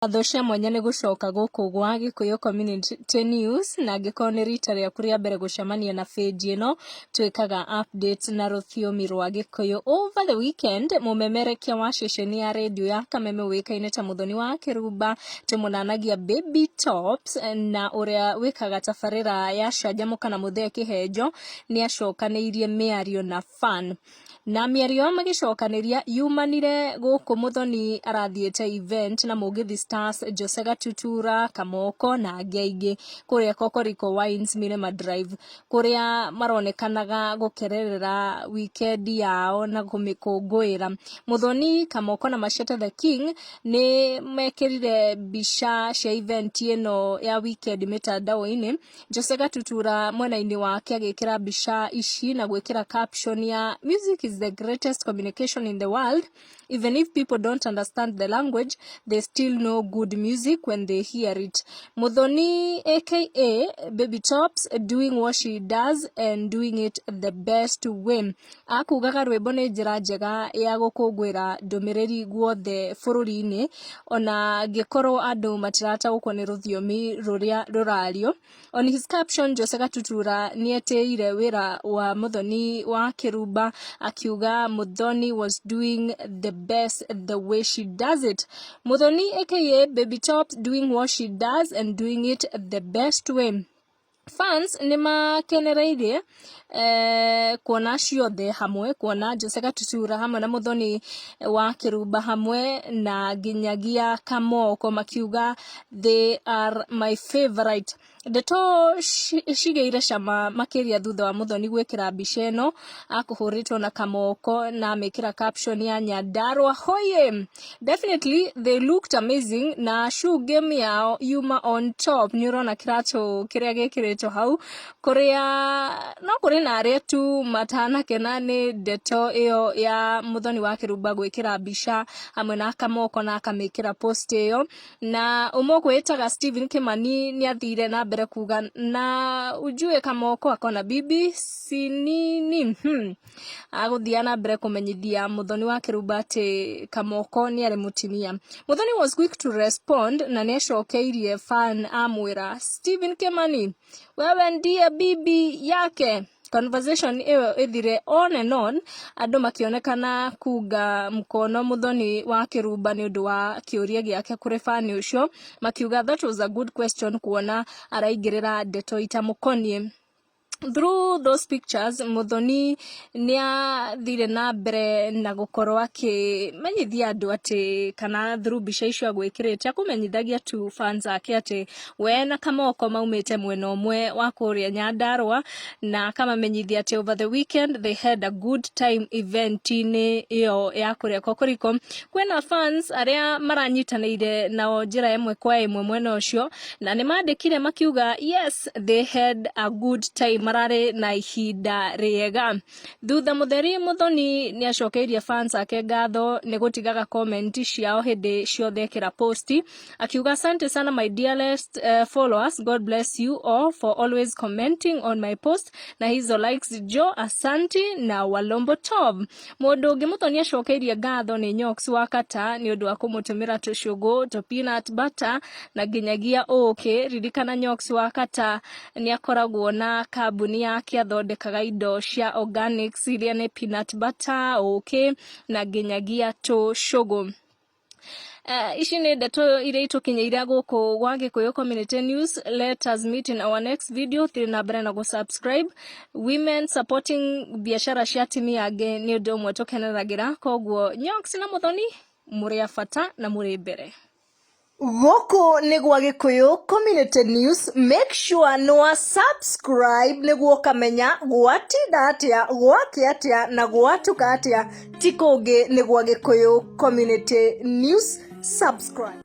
Ngatho cia mwanya nĩ gũcoka gũkũ gwa Gĩkũyũ Community News, na angĩkorwo nĩ rita rĩaku rĩa mbere gũcemania na page ĩno, twĩkaga updates na rũthiomi rwa Gĩkũyũ. Over the weekend, mũmemerekia wa ceceni ya redio ya Kameme ũĩkaine ta Mũthoni wa Kĩrumba, tũmũnanagia Baby Tops, na ũrĩa wĩkaga tabarĩra ya Canjamũka na Mũthee Kĩhenjo, nĩ acokanĩirie mĩario na fan. Na mĩario yao magĩcokanĩria yumanire gũkũ Mũthoni arathiĩte event na Mũgithi Stars, Jose Gatutura, Kamoko na angĩ aingĩ kũrĩa Kokoriko Wines Mirema Drive, kũrĩa maronekanaga gũkererera weekend yao na kũmĩkũngũĩra. Mũthoni, Kamoko na Machete the King nĩ mekĩrire mbica cia event ĩno ya weekend mĩtandao-inĩ. Jose Gatutura mwena-inĩ wake agĩkĩra mbica ici na gwĩkĩra caption ya "Music is the greatest communication in the world. Even if people don't understand the language, they still know good music when they hear it." Muthoni aka Baby Tops doing what she does and doing it the best way. Akugaga rwĩmbo nĩ njĩra njega ya gũkũngũĩra ndũmĩrĩri guothe bũrũri-inĩ, ona angĩkorwo andũ matirataũkwo nĩ rũthiomi rũrĩa rũrario. On his caption, Jose Gatutura nĩetĩire wĩra wa Muthoni wa Kĩrumba, akiuga Muthoni was doing the best the way she does it. Muthoni aka Baby Tops doing what she does and doing it the best way. Fans nĩ makenereirie kuona ciothe hamwe, kuona Jose Gatutura hamwe na Muthoni wa Kĩrumba hamwe na nginyagia Kamoko, makiuga "They are my favorite." Ndeto cigĩire cama makĩria thutha wa Muthoni gwĩkĩra mbica ĩno akũhũrĩtwo na Kamoko na amĩkĩra caption ya "Nyandarua hoye". Definitely they looked amazing na shoe game yao yuma on top. Nĩ ũrona kĩratũ kĩrĩa gĩkĩrĩtwo hau, kũrĩa no kũrĩ na arĩa tu matanakena nĩ ndeto ĩyo ya Muthoni wa Kĩrumba gwĩkĩra mbica hamwe na Kamoko na akamĩkĩra post ĩyo. Na ũmwe ũkwĩtaga Stephen Kimani nĩ athire na mbere kuga, "Na ujue Kamoko akona bibi si nini?" Agũthia na mbere kũmenyithia Muthoni wa Kĩrumba atĩ Kamoko nĩ arĩ mũtumia. Muthoni was quick to respond na nĩ acokeirie fan amwĩra, "Stephen Kimani, wewe ndiye bibi yake?" Conversation ĩyo ĩthire on and on, andũ makĩonekana kunga mkono Muthoni wa Kĩrumba nĩ ũndũ wa kĩũria gĩake kũrĩ fan ũcio, makiuga that was a good question, kuona araingĩrĩra ndeto itamũkoniĩ. Through those pictures, Muthoni nĩ athire na mbere na gũkorwo akĩmenyithia andũ atĩ, kana through mbica icio agwĩkĩrĩte, akũmenyithagia tu fans ake atĩ we na Kamoko maumĩte mwena ũmwe wa kũrĩa Nyandarua, na akamamenyithia atĩ over the weekend they had a good time event-inĩ ĩyo ya kũrĩa Kokoriko. Kwĩna fans arĩa maranyitanĩire nao njĩra ĩmwe kwa ĩmwe mwena ũcio, na nĩ mandĩkire makiuga yes, they had a good time, mararĩ na ihinda rĩega. Thutha mũtheri, Muthoni nĩ acokeirie fans ake ngatho nĩ gũtigaga comment ciao hĩndĩ ciothe ekĩra post, akiuga, "Asante sana my dearest followers. God bless you all for always commenting on my post na hizo likes jo. Asanti na walombo top." Mũndũ ũngĩ Muthoni acokeirie ngatho nĩ Nyox wa Kata nĩ ũndũ wa kũmũtũmĩra tũcũgũ tũ peanut butter na nginyagia ũkĩ. Ririkana Nyox wa Kata nĩ akoragwo na kambuni yake athondekaga indo cia organics iria nĩ peanut butter, ũkĩ na nginyagia tũcũgũ. Ici nĩ ndeto iria itũkinyĩire gũkũ gwa Gĩkũyũ Community News. Let us meet in our next video. Thiĩ na mbere na gũ-subscribe. Women supporting biacara cia atumia angĩ nĩ ũndũ ũmwe tũkeneragĩra, koguo Nyox na Muthoni mũrĩ a bata na mũrĩ mbere. Gũkũ nĩ gwa Gĩkũyũ Community News. Make sure nĩ wa subscribe nĩguo ũkamenya gwatinda atĩa, gwakĩa atĩa na gwatuka atĩa. Ti kũngĩ, nĩ gwa Gĩkũyũ Community News. Subscribe.